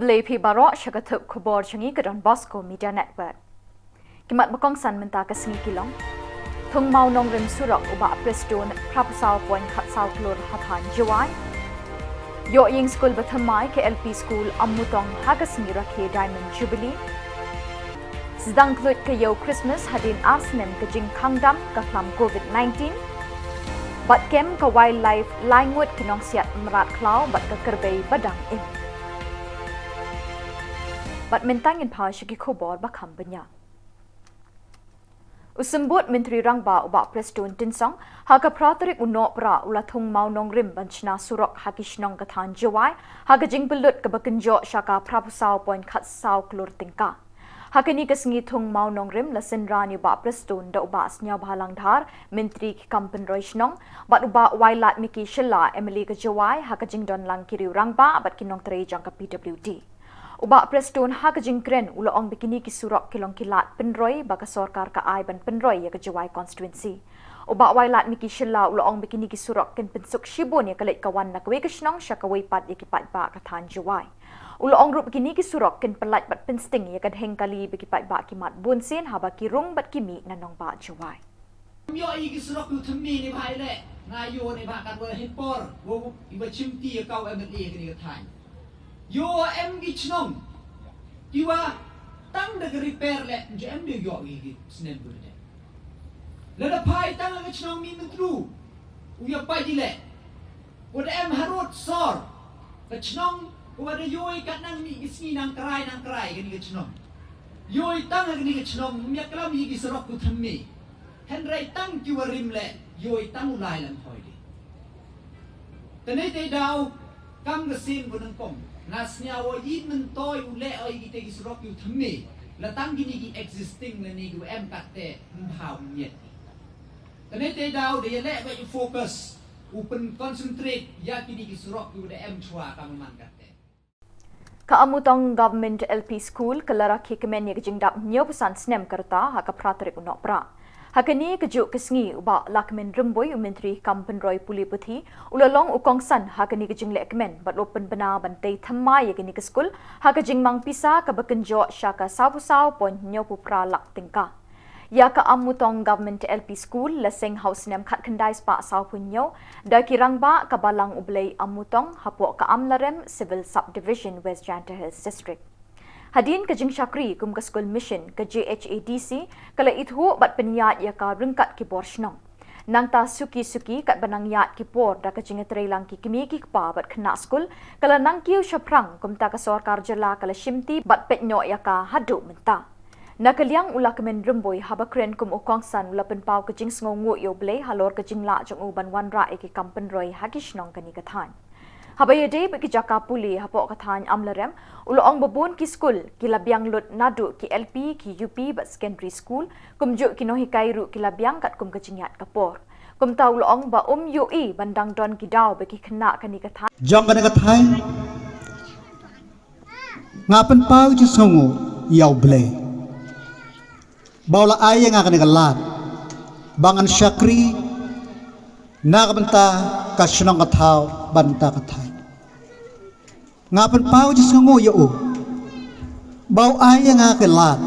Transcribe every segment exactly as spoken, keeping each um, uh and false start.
Khublei phi baroh sha ka thup khubor jong ngi ka Don Bosco Media Network. Ki mat ba kongsan mynta ka sngi ki long: Thung Mawnongrim surok u Bah Prestone, phra phew saw point khatsaw klur ha thaiñ Jowai. Ïoh ïing skul ba thymmai ka L P School Ammutong ha ka sngi rakhe Diamond Jubilee. Sdang khluit ka ïew Christmas hadien ar snem ka jingkhang dam ka khlam Covid nineteen. Bad kem ka Wildlife, lai ngut ki nongsiat mrad khlaw bad ka kyrpei ba dang im. Bad mynta ngin phai sha ki khubor ba kham bniah. U Symbud Myntri Rangbah u Bah Prestone Tynsong ha ka phra tarik u Nohprah u la thung Mawnongrim ban shna surok ha ki shnong ka thaiñ Jowai ha ka jingpynlut kaba kynjoh sha ka phra phew saw point khatsaw klur tyngka. Ha kane ka sngi thung Mawnongrim la synran ïa u Bah Prestone da u Bah Sniawbhalang Dhar, Myntri ki kam pynroi shnong, bad u Bah Wailadmiki Shylla, M L A ka Jowai, ha ka jingdon lang ki riew rangbah bad ki nongtrei jong ka P W D. U Bah Prestone ha ka jingkren u la ong ba kine ki surok ki long ki lad pynroi ba ka sorkar ka ai ban pynroi ïa ka Jowai constituency. U Bah Wailadmiki Shylla u la ong ba kine ki surok kin pynsuk shibun ïa ka leit ka wan na kawei ka shnong sha kawei pat ïa ki paidbah ka thaiñ Jowai. U la ong ruh ba kine ki surok kin pyllait bad pynsting ïa ka dheng kali ba ki paidbah ki mad bunsien haba ki rung bad ki mih na nongbah Jowai. Ym ïoh ïa ki surok ïa u thymme ne bha ïa leh, nga ïoh ne bha katwa hi por, wa iwa chimti ïa ka u M L A kane ka thaiñ. Ïoh em ki chnong kiwa tang da ka repair leh, ym ju em de ïoh ïa ki snem ba dei. Lada phai tang ha ka chnong Mihmyntdu, u ïa pait ïa leh. Wa da em harud sor, ka chnong, wa da ïoh ïa ka nang ni ki sngi nang krai, nang krai kane ka chnong. Ïoh ïa tang kane ka chnong, ym ïa klam ïa ki surok ïa u thymme. Hynrei tang kiwa rim leh, ïoh ïa tang u lai lam hoi de. Tane te daw, kam ka sien ba nyngkong. Nga sniaw wa ïit myntoi u leh oi kite ki surok ïa u thymme. La tang kine ki existing lane kiwa em katte ym bha u miet. Tane te daw da ïa leh ba ïa focus u pyn concentrate ïa kine ki surok kiwa da em chwa ka man katte. Ka Ammutong Government L P School ka la rakhe kmen ïa ka jingdap hynñiewphew san snem ka rta ha ka phra tarik u Nohprah. Ha kane kajuh ka sngi u Bah Lahkmen Rymbui u Myntri kam pynroi pule puthi u la long u kongsan ha kane ka jingleh kmen bad u pynbna ban tei thymmai ïa kane ka skul ha ka jingmang pisa kaba kynjoh sha ka sawphew saw point hynñiewphew phra lak tyngka. Ïa ka Ammutong Government L P School la seng ha u snem khatkhyndai spah sawphew hynñiew da ki rangbah ka Balang U Blei Ammutong hapoh ka Amlarem Civil Subdivision, West Jaintia Hills District. Hadien ka jingshakri kum ka skul mission, ka J H A D C ka la ithuh bad pynïaid ïa ka ryngkat ki bor shnong. Nangta suki suki katba nang ïaid ki por da ka jingïatreilang ki kmie ki kpa bad khynnah skul ka la nang kiew shaphrang, kumta ka sorkar jylla ka la shimti bad peit noh ïa ka haduh mynta. Na ka liang u Lahkmen Rymbui haba kren kum u kongsan u la pynpaw ka jingsngewnguh ïa U Blei halor ka jinglah jong u ban wanrah ïa ki kam pynroi ha ki shnong kane ka thaiñ. Haba ïadei bad ki jaka pule hapoh ka thaiñ Amlarem, u la ong ba bun ki skul ki la biang lut naduh ki L P, ki U P bad secondary school, kumjuh ki nonghikai ruh ki la biang katkum ka jingïaid ka por. Kumta u la ong ba um ïohi ban dang don ki daw ba ki khynnah kane ka thaiñ. Jong kane ka thaiñ, nga pynpaw jingsngewnguh ïa U Blei ba u la ai ïa nga kane ka lad ba ngan shakri na ka bynta ka shnong ka thaw bad bynta ka thaiñ. Nga pynpaw jingsngewnguh ïa u ba u ai ïa nga ka lad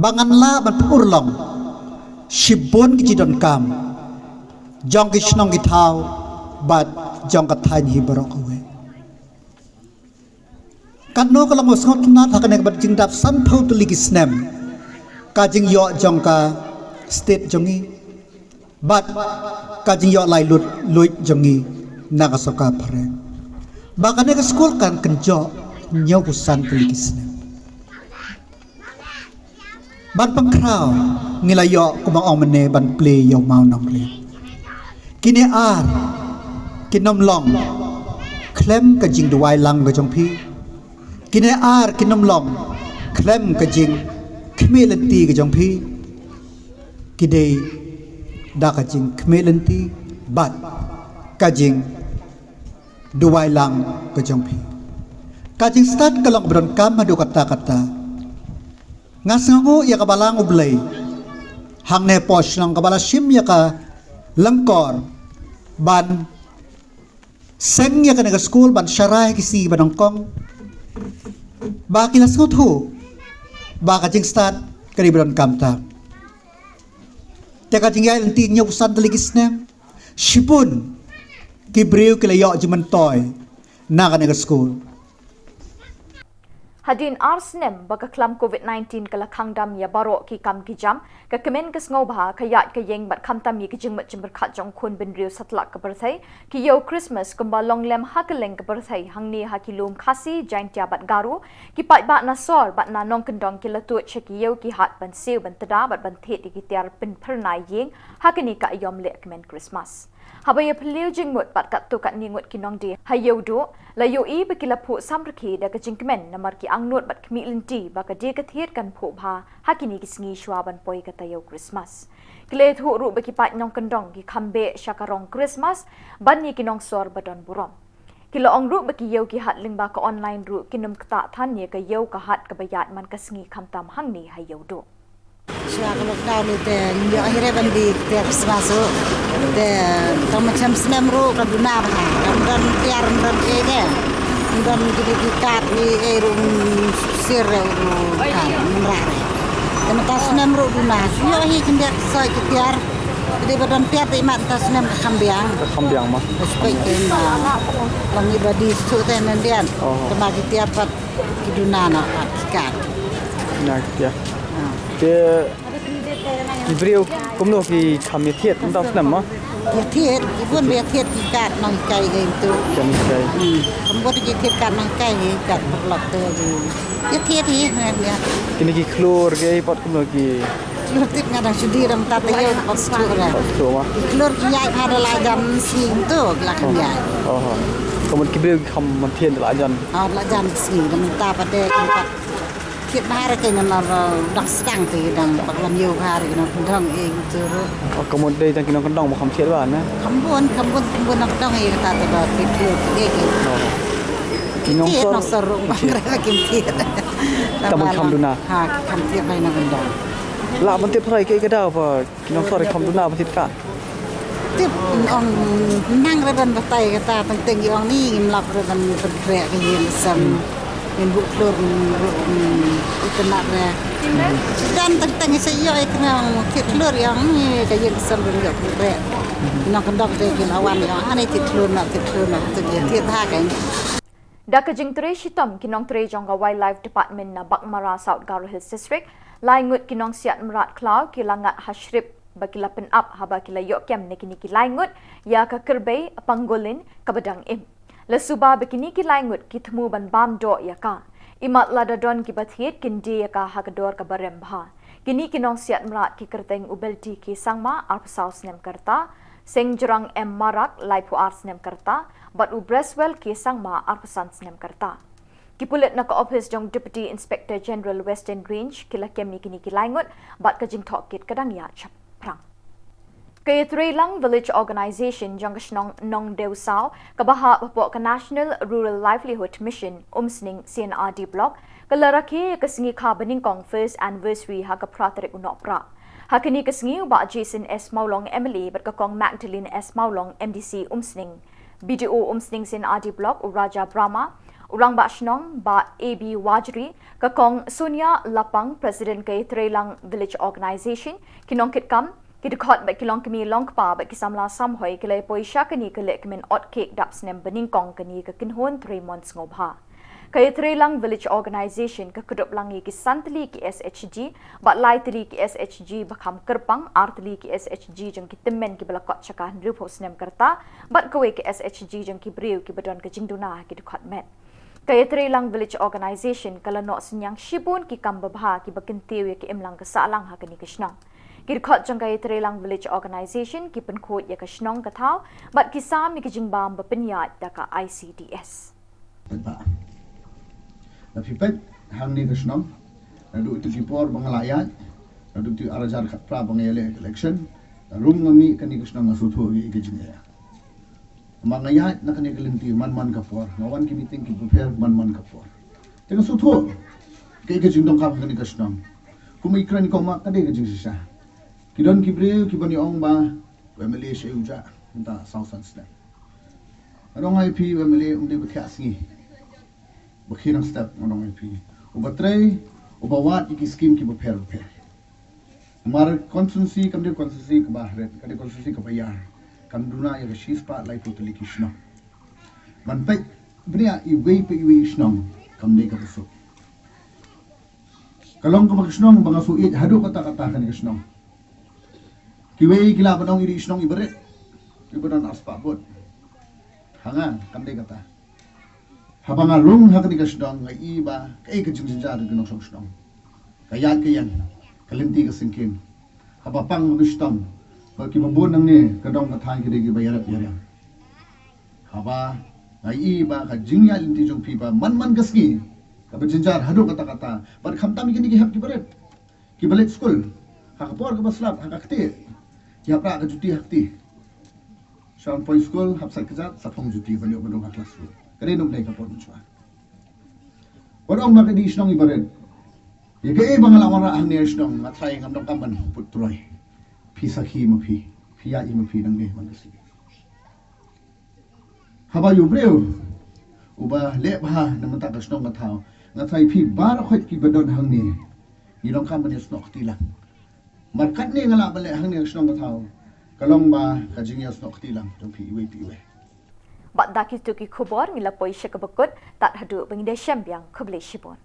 ba ngan lah ban pynurlong shibun ki jingdonkam jong ki shnong ki thaw bad jong ka thaiñ hi baroh kawei. Katno ka long ba sngewtynnat ha kane ka bad jingdap sanphew tylli ki snem ka jingïoh jong ka state jong ngi bad ka jingïoh lai lut luid jong ngi na ka sorkar phareng ba kane ka skul kan kynjoh hynñiewphew san tylli ki snem. Ban pynkhraw ngi la ïoh kumba ong mynne ban plie ïa u mawnongrim. Kine ar kin ym long khlem ka jingduwai lang ka jong phi. Kine ar kin ym long khlem ka jingkhmih lynti ka jong phi. Ki dei da ka jingkhmih lynti bad ka jingduwai lang ka jong phi. Ka jingstad ka long ba donkam haduh katta katta. Nga sngewnguh ïa ka Balang U Blei hangne poh shnong kaba la shim ïa ka lyngkor ban seng ïa kane ka skul ban sharai ha ki sngi ba nyngkong. Ba ki la sngewthuh ba ka jingstad ka dei ba donkam ta. Te ka jingïaid lynti hynñiewphew san tylli ki snem, shibun ki briew ki la ïoh jingmyntoi na kane ka skul. Hadien ar snem ba ka khlam Covid nineteen ka la khang dam ïa baroh ki kam ki jam, ka kmen ka sngewbha, ka ïaid ka ïeng bad khamtam ïa ki jingmut jingpyrkhat jong u khun bynriew satlak ka pyrthei, ki ïew Christmas kumba long lem ha kylleng ka pyrthei, hangne ha ki lum Khasi, Jaintia bad Garo, ki paidbah na sor bad na nongkyndong ki la tuid sha ki ïew ki hat ban siew ban tda bad ban thied ïa ki tiar pynphyrnai ïing ha kane ka aïom leh kmen Christmas. Haba ïaphylliew jingmut bad katto katne ngut ki nongdie ha Ïewduh, la ïohi ba ki la phuh samrkhie da ka jingkmen namar ki angnud bad khmih lynti ba ka die ka thied kan phuh bha ha kine ki sngi shuwa ban poi ka taïew Christmas. Ki la ïathuh ruh ba ki paid nongkyndong ki kham beh sha ka rong Christmas ban ïa ki nongsor ba don burom. Ki la ong ruh ba ki ïew ki hat lyngba ka online ruh kin ym ktah than ïa ka ïew ka hat kaba ïaid man ka sngi khamtam hangne ha Ïewduh. Shuwa ka lockdown te ngim ïoh hi re ban die tiar Christmas ruh. Te tang ma chem snem ruh ka duna bha. Kam don tiar, kam don ei de. Kam don kine ki kat ei ruh, sir ruh ka mynta re. Te mynta snem ruh duna. Ïoh hi khyndiat soi ki tiar. Te dei ba don tiar te imat mynta snem ka kham biang. Ka kham biang ma. Respect te ma. Long i ba die suk te nang dian. Te ma ki tiar pat ki duna noh pat ki kat. Na ki tiar. Te ki briew kumno ki kham ïathied mynta u snem ma? Ïathied, ki bun ba ïathied ki kat nonghikai ïa tu. Ki nonghikai. Hmm. Kam bun ki thied kat nonghikai hi kat paralok tu. Ïathied hi ngan ïa. Kine ki khlur ki ei pat kumno ki? Khlur tip nga dang shu die dang tat ïa pat shu ra. Pat shu ma. Ki khlur ki ïaid ha da la jan sngi tu la kham ïaid. Oh. Ka mut ki briew ki kham thied da la jan. Ah, da la jan sngi da mynta pat de ki pat. Thied bha re, ki nang nar dang sdang te dang bak wan ïew bha re, ki nongkyndong ïa ki tu ruh. Oh, ka mut dei tang ki nongkyndong ba kham thied bha ne? Kham bun, kham bun, kham bun nongkyndong ïa kata te ba thied thied ïa ki. Oh. Ki nongsor, nongsor ruh bang re ba kim thied. Tang ba kham duna. Ha, kham thied ba nongkyndong. Lah ban tip trai ki ka daw ba ki nongsor kham duna ban thied ka. Tip ong nang re ban batai kata teng teng i ong ni ngim lap re ban pynkreh ka ïing ka sem. Ngin buh khlur ngin buh itynnad re. Dan teng teng i sa ïoh i khnang thied khlur i ong ni ka ïing ka sem ban ïoh pynkreh. Nongkyndong te ki la wan i ong ani thied khlur na thied khlur na tu ïa thied ha ka. Da ka jingtrei shitom ki nongtrei jong ka Wildlife Department na Baghmara, South Garo Hills District, lai ngut ki nongsiat mrad khlaw ki la ngat ha shrip ba ki la pynap haba ki la ïoh kem na kine ki lai ngut ïa ka kyrpei pangolin kaba dang im. La suba ba kine ki lai ngut ki thmu ban bam doh ïa ka. Imat lada don kiba thied kin die ïa ka ha ka dor kaba rem bha. Kine ki nongsiat mrad ki kyrteng u Belti K Sangma, arphew saw snem ka rta, Sengjrang M Marak, laiphew ar snem ka rta, bad u Breswell K Sangma, arphew san snem ka rta. Ki pulit na ka ophis jong Deputy Inspector General Western Range ki la kem ïa kine ki lai ngut bad ka jingtohkit ka dang ïaid shaphrang. Ka Ïatreilang Village Organisation jong ka shnong Nongdewsaw kaba hap hapoh ka National Rural Livelihood Mission Umsning C and R D Block ka la rakhe ïa ka sngi kha banyngkong first anniversary ha ka phra tarik u Nohprah. Ha kane ka sngi u Bah Jason S Mawlong M L A bad ka Kong Magdalene S Mawlong M D C Umsning, B D O Umsning C and R D Block u Raja Brahma, u Rangbah Shnong Bah A B Wajri, ka Kong Sonia Lapang, President ka Ïatreilang Village Organisation, ki nongkitkam, ki dkhot bad ki longkmie longkpa bad ki samla samhoi ki la ïapoi sha kane ka lehkmen ot cake dap snem banyngkong kane ka kynhun trei mon sngewbha. Ka Ïatreilang Village Organisation ka kdup lang ïa ki san tylli ki S H G bad lai tylli ki S H G ba kham kyrpang, ar tylli ki S H G jong ki tymmen kiba la kot sha ka hynriewphew snem ka rta bad kawei ka S H G jong ki briew kiba don ka jingduna ha ki dkhot met. Ka Ïatreilang Village Organisation ka la noh synñiang shibun ki kam babha kiba kyntiew ïa ka imlang ka sahlang ha kane ka shnong. Ki dkhot jong ka Ïatreilang Village Organisation ki pynkhuid ïa ka shnong ka thaw bad ki sam ïa ka jingbam ba pynïaid da ka I C D S. Pynbha. Na phi peit hangne ka shnong, naduh ïa ki por ba nga la ïaid, naduh ïa ar hajar khatphra ba nga ïaleh election, rum nga mih kane ka shnong nga sngewthuh ïa ka jingeh. Namar nga ïaid na kane ka lynti man man ka por, nga wan ki meeting ki bapher man man ka por. Te nga sngewthuh kaei ka jingdonkam kane ka shnong. Kum i kren kong ma ka dei ka jingshisha. Ki don ki briew kiban ïa ong ba u M L A sha u jah mynta saw san snem. Nga ong ïa phi u M L A um dei ba thiah sngi. Ba khie nang step ngan ong ïa phi. Uba trei, uba wad ïa ki skim kiba pher ba pher. Namar constituency kam dei constituency kaba hret, ka dei constituency kaba ïar. Kam duna ïa ka shispah laiphew tylli ki shnong. Ban peit bniah iwei pa iwei i shnong kam dei kaba suk. Ka long kaba ka shnong ba nga shu ïeit haduh katta katta kane ka shnong. Kiwei ki lah ban ong i dei i shnong iba rit, iba don arspah vote. Ha nga kam dei kata. Haba nga rung ha kane ka shnong nga i ba kaei ka jingjynjar ki nongshong shnong. Ka ïaid ka ïeng, ka lynti ka syngkien. Haba pang ha ka shitom ba kiba bun nangne ka dong ka thaiñ ki dei kiba ïarap ïariang. Haba nga i ba ka jingïaid lynti jong phi ba man man ka sngi kaba jynjar haduh katta katta. Bad khamtam ïa kine ki hep kiba rit, kiba leit skul ha ka por kaba slap, ha ka ktieh, ki hap rah ka juti ha kti. Shu poi skul hap sait kjat, sa phong juti ban ïoh ban rung ha klas skul. Ka dei nongdei ka por mynshuwa. Wat ong ba ka dei shnong iba rit. Ïa kaei ba nga la wanrah hangne shnong, nga trai, ngam donkam ban put troi. Phi sakhi ma phi, phi ïaid ma phi nangne man ka sngi. Haba ïa u briew uba leh bha na mynta ka shnong ka thaw, nga trai, phi baroh khoit kiba don hangne, ngi donkam ban ïasnoh kti lang. Mar katne nga lah ban leh hangne ka shnong ka thaw, ka long ba ka jingïasnoh kti lang jong phi iwei pa iwei. Bad da kito ki khubor ngi la poi sha kaba kut, tad haduh ba ngin da shem biang, khublei shibun.